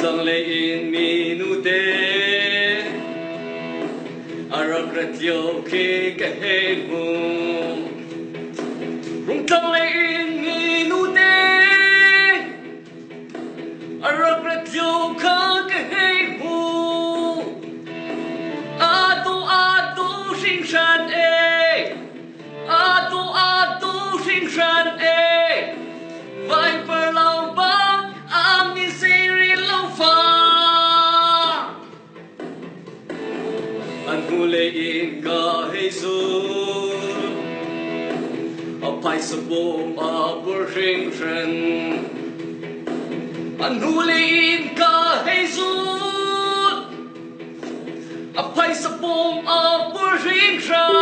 Tlang lei in mi nute a rak rat lio khi ka hei hmu. Rungtlang lei in mi nute A rak rat lio kha ka hei hmu. Atu atu hringhran e, atu atu hringhran e, Viper lo bang am ni seri lo fa. An hnulei in ka hei zul. A phaisa bawm a pur hringhran. An hnulei in ka hei zul. A phaisa bawm a pur hringhran.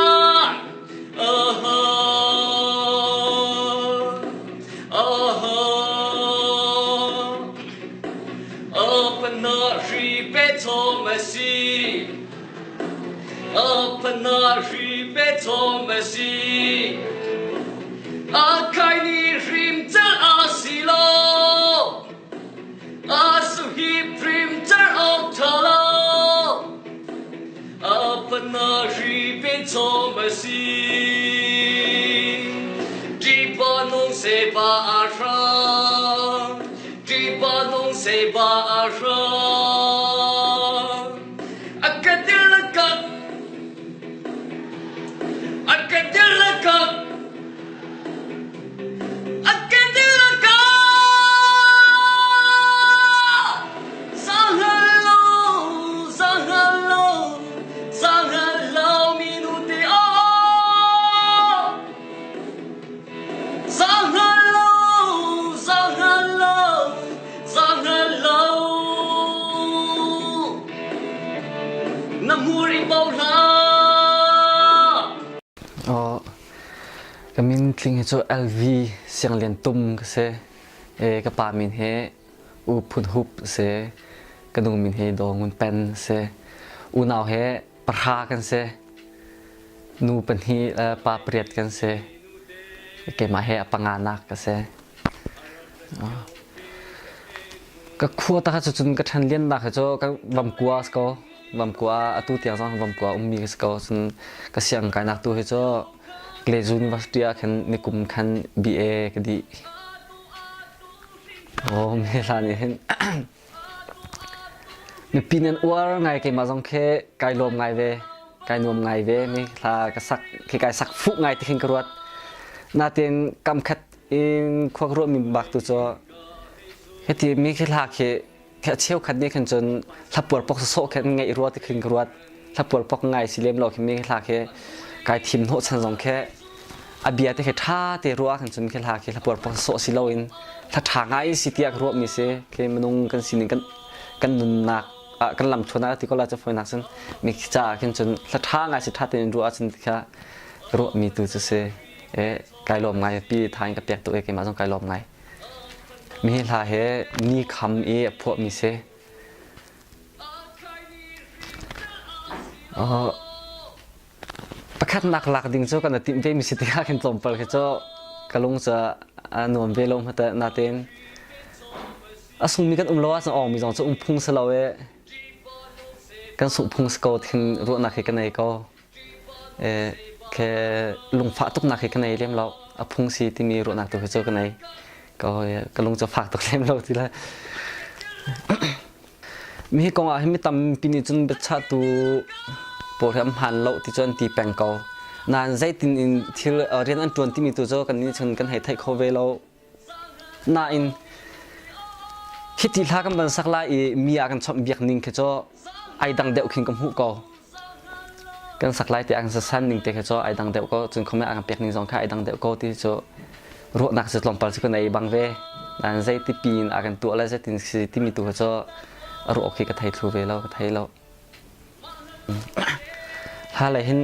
Aha. Aha. A kai ni hrim cer a si lo a su hi hrim cer awk tha lo a hri pe chom a si Ṭipa nung se ba a hrang Ṭipa nung se ba a hrang A ka dir a kak A ka dir a kak A ka dir a kak Zahngal lo zahngal lo zahngal lo minu te aw Zahngal lo zahngal lo zahngal lo Na hmur in bo hlah. Aw ka min tling hi cu LV Sianglian Tum ka si. E, ka pa min hi U Phun Hup a si. Ka nu min hi Daw Ngun Pen a si. Unau he pahra kan si. Nu pahnih le pa pariat kan si. Keimah he a panganak ka si. Ka khua ta kha cun ka ṭhan liannak hi cu ka Vamkua a si ko. Vamkua atu tiang zong Vamkua ummi ka si ko. Cun ka sianginn kainak tu hi cu Glezu University ah khan nikum khan BA ka dih. Aw me hla nih hin mipi nan uar ngai keimah zong khi kai lawm ngai ve kai nuam ngai ve mi hla ka sak khi kai sak fuh ngai ti khin ka ruat natin kam khat in khua ka ruah mi bak tu cu hiti mi khi hla khi khi a cheukhat nih khan cun hlapuar pok sawsawh khin ngaih rua ti khin ka ruat hlapuar pok ngai si lem lo khi mi hla khi kai thim hnawh chan zong khi a bia te khi ṭha te ruah khan cun khi hla khi hlapuar pok sawsawh si loin hla ṭha ngai si tiah ka ruah mi si khi minung kan sining kan kan nunnak ah kan lam thuan ah ti ko la cu fawinak cun mi caah khin cun hla ṭha ngai si ṭha tein ruah ahcun ti kha ruah mi tu cu si e kai lawm ngai pi tha in ka pek tuk e keimah zong kai lawm ngai Mi hi hla hi ni kham i a phuahmi si. Uh, pakhatnak lak ding cu kan i timh ve mi si tikah khin tlawmpal khi cu ka lung cu a nuam ve lo hmata natein a sungmi kan um lo ahcun awngmi zong cu um phung si lo i kan sungh phung si ko thin ruahnak hi ka nei ko. Ke lungfah tuknak hi ka nei lem lo. A phung si timi ruahnak tu hi cu ka nei. Ka ka lung cu fak tuk lem lo ti le. Mi hi kong ah hin mi tampi nih cun biachahtu pawl hi an hmaan lo ti cu an ti peng ko. Nain zeitin in thil rian an ṭuan timi tu cu kan nih cun kan hei theih kho ve lo. Nain hiti hla kan van sak lai i mi ah kan chawnh biak ning khi cu ai dang deuh khin ka hmuh ko. Kan sak lai tiah kan sasan ning te khi cu ai dang deuh ko. Cun comment a kan pek ning zong kha ai dang deuh ko ti cu ruahnak cu tlawmpal cu ka nei bang ve. Nain zeiti pin a kan tuah le zeitin si timi tu kha cu a ruah awk khi ka thei thlu ve lo, ka thei lo. Hla lei hin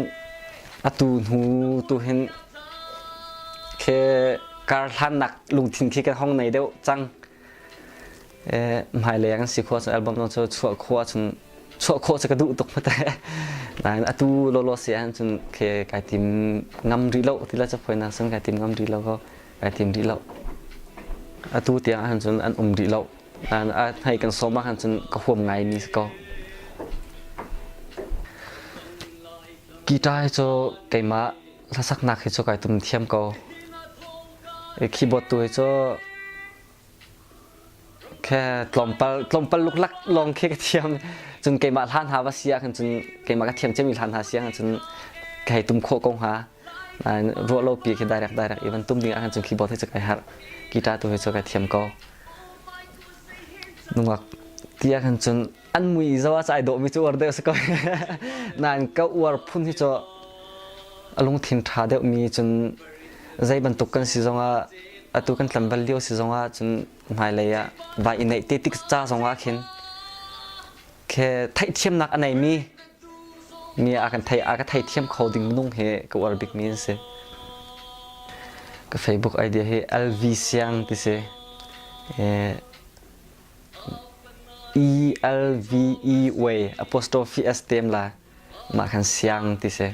atu hnu tu hin khi kar hlannak lungthin khi kan hong nei deuh cang. Hmailei ah kan si khawh ahcun album zong cu chuah khawh ahcun chuah khawh cu ka duh tuk mate. Nain atu lawlaw si ahcun khi kai tim ngam rih lo ti la capoinak cun kai tim ngam rih lo ko kai tim rih lo. Atu tiang ahcun cun an um rih lo. Nain a hnei kan sawm ahkhan cun ka huam ngaimi si ko. Guitar hi cu keimah hlasaknak hi cu kai tum thiam ko. Keyboard tu hi cu Khe tlawmpal tlawmpal luklak lawng khi ka thiam. Cun keimah hlan ha va si ahkhan cun keimah ka thiam ciami hlan ha si ahkhan cun ka hei tum khawh ko hnga. Nain ruah lo pi khi direct direct i van tum ding ahkhan cun keyboard hi cu kai harh. Guitar tu hi cu kai thiam ko. Nungak ti ahkhan cun an mui zo ah ai dawhmi cu uar deuh si ko. Nain ka uar phun hi cu a lungthin ṭha deuhmi cun zei bantuk kan si zongah atu kan tlanval lio si zongah cun hmailei ah vai i neih te tik ca zongah khin khe theihthiamnak a neimi mi a kan thei a ka theithiam kho ding minung hi ka uar bikmi an si. Ka Facebook idea hi LV Siang ti si. E L V E way apostrophe S tem la mah khan siang ti si.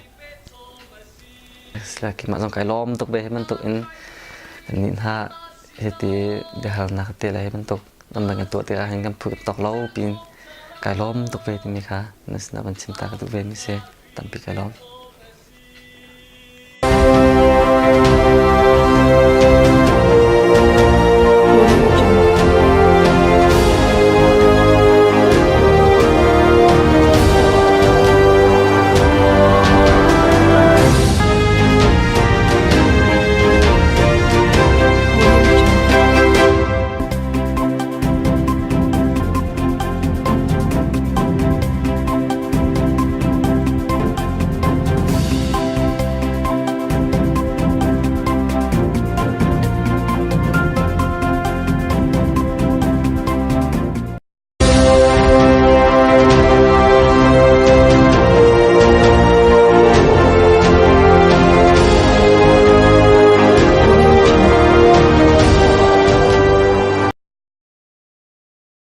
Mah zong kai lawm tuk ve hi bantuk in nih hna hiti biahalnak te le hi bantuk lamdang kan tuah tikah hin kan phu tawk lo pin kai lawm tuk ve timi kha na sinah van chim ta ka duh ve mi si tampi kai lawm.